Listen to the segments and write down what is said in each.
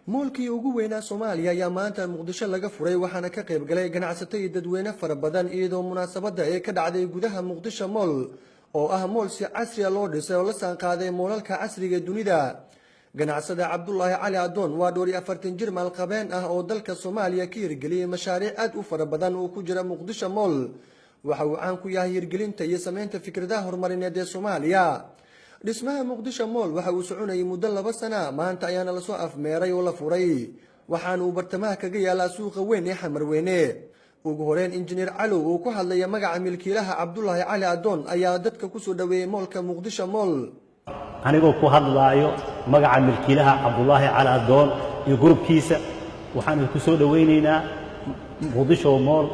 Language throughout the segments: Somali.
Moolkii ugu weynaa Soomaaliya ayaa maanta Muqdisho laga furay, waxaana ka qayb galay ganacsato iyo dadweyne fara badan, iyadoo munaasabadda ee ka dhacday gudaha Muqdisho Mall oo ah mool si casriya loo dhisay oo la saanqaaday moolalka casriga ee dunida. Ganacsada Cabdulaahi Cali Adoon waa 44 jir maalqabeen ah oo dalka Soomaaliya ka hirgeliyey mashaariic aad u fara badan oo ku jira Muqdisho Mall. Waxa uu caan ku yahay hirgelinta iyo sameynta fikradaha horumarineed ee Soomaaliya. Dhismaha Muqdisho Mall waxa uu soconayay muddo 2 sana, maanta ayaana lasoo afmeeray oo la furay, waxaana uu bartamaha kaga yaalaa suuqa weyn ee Xamarweyne. Ugu horeyn, Injineer Calow oo ku hadlaya magaca milkiilaha Cabdulaahi Cali Adoon ayaa dadka kusoo dhoweeyey moolka Muqdisho Mall. Anigoo ku hadlaayo magaca milkiilaha Cabdulaahi Cali Adoon iyo gurubkiisa, waxaan idinku soo dhowaynaynaa Muqdisho Mall.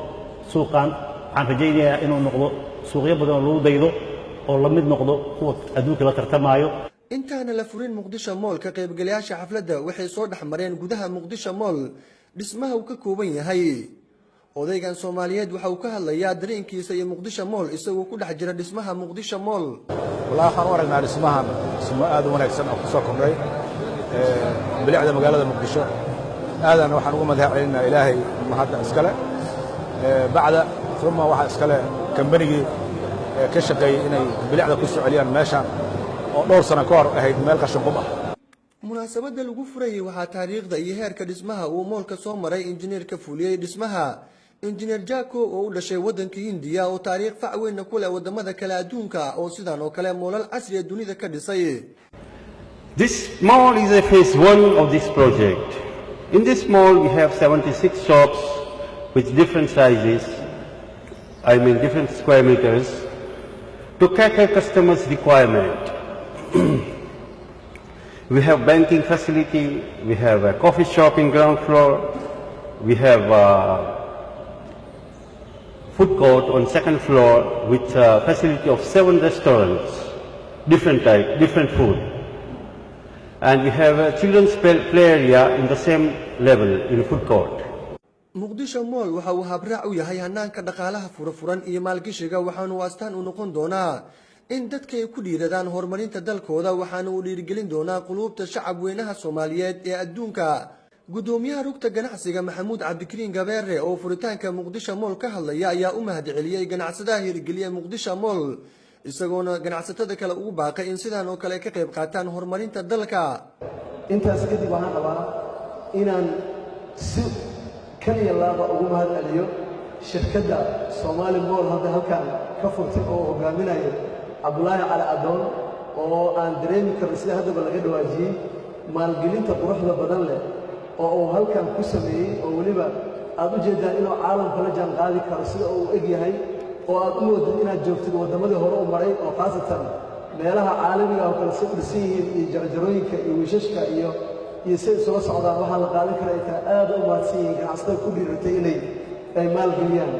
Suuqan waxaan rajaynayaa inuu noqdo suuqyo badan oo lagu daydo oo la mid noqdo kuwa adduunka la tartamaayo. Intaana la furin Muqdisho Mall, ka qaybgalayaasha xafladda waxay soo dhex mareen gudaha Muqdisho Mall dhismaha uu ka kooban yahay. Odaygan Soomaaliyeed waxa uu ka hadlayaa dareenkiisa iyo Muqdisho Mall isagoo ku dhex jira dhismaha Muqdisho Mall. Wallahi, waxaan u aragnaa dhismahan dhismo aad u wanaagsan oo ku soo kordhay bilicda magaalada Muqdisho. Aadana waxaan ugu mahad celinaa Ilaahay, mahadda iskale bacda uma waxaa iskale kambanigii ka shaqeeyey inay bilicda ku soo celiyaan meeshaan oo dhowr sano ka hor ahayd meel qashin qub ah. Munaasabadda lagu furayey waxaa taariikhda iyo heerka dhismaha uu moolka soo maray injineerka fuliyey dhismaha, Injineer Jako oo u dhashay waddanka Hindiya oo taariikh fac weynna ku leh waddamada kale adduunka oo sidan oo kale moolal casriya dunida ka dhisay. This mall is a phase one of this project. In this mall, we have 76 shops with different sizes, I mean different square meters, to cater customers' requirement. We have banking facility, we have a coffee shop in ground floor, we have a food court on second floor with a facility of seven restaurants, different type, different food. And we have a children's play area in the same level in food court. Muqdisho Mall waxa uu habraac u yahay hanaanka dhaqaalaha furafuran iyo maalgashiga, waxaana uu astaan u noqon doonaa in dadka ay ku dhiiradaan horumarinta dalkooda, waxaana uu dhiirigelin doonaa quluubta shacab weynaha Soomaaliyeed ee adduunka. Gudoomiyaha rugta ganacsiga Maxamuud Cabdikariin Gabeere oo furitaanka Muqdisho Mall ka hadlaya ayaa u mahadceliyey ganacsadaha hirgeliya Muqdisho Mall, isagoona ganacsatada kale ugu baaqay in sidaan oo kale ka qayb qaataan horumarinta dalka. Intaas kadib, waxaan rabaa inaan si kaliya laaba ugu mahad celiyo shirkadda Somali Mall hadda halkan ka furtay oo hogaaminayo Cabdulaahi Cali Adoon, oo aan dareemi karno sida haddaba laga dhawaajiyey maalgelinta quruxda badan leh oo uu halkan ku sameeyey, oo weliba aad u jeeddaan inuu caalamka la jaan qaadi karo sida uu eg yahay, oo aad u moodid inaad joogtid waddamadii hore u maray, oo khaasatan meelaha caalamiga oo kale si u dhisan yihiin iyo jarjarooyinka iyo wiishashka iyo si isula socdaan waxaa la qaadan kara ay tahay. Aad u mahadsan yihiin ganacsatada ku dhiiratay inay ay maalgeliyaan.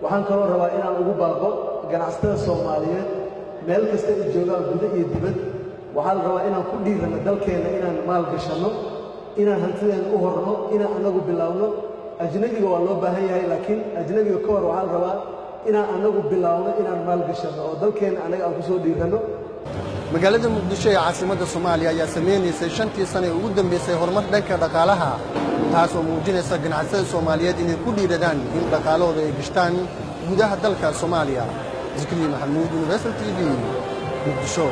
Waxaan kaloo rabaa inaan ugu baaqo ganacsatada Soomaaliyeed meel kasta ay joogaan, gudo iyo dibad. Waxaa la rabaa inaan ku dhiiranno dalkeenna, inaan maalgashanno, inaan hantideenna u horno, inaan anagu bilaawno. Ajnabiga waa loo baahan yahay, laakiin ajnabiga ka hor waxaa la rabaa inaan anagu bilaawno inaan maalgashanno oo dalkeenna annaga aan ku soo dhiiranno. Magaalada Muqdisho ee caasimadda Soomaaliya ayaa sameynaysay 5-tii sano ee ugu dambeysay horumar dhanka dhaqaalaha, taas oo muujinaysa ganacsatada Soomaaliyeed inay ku dhiiradaan in dhaqaalahooda ay gashtaan gudaha dalka Soomaaliya. Zikriyi Maxamuud, Universal TV, Muqdisho.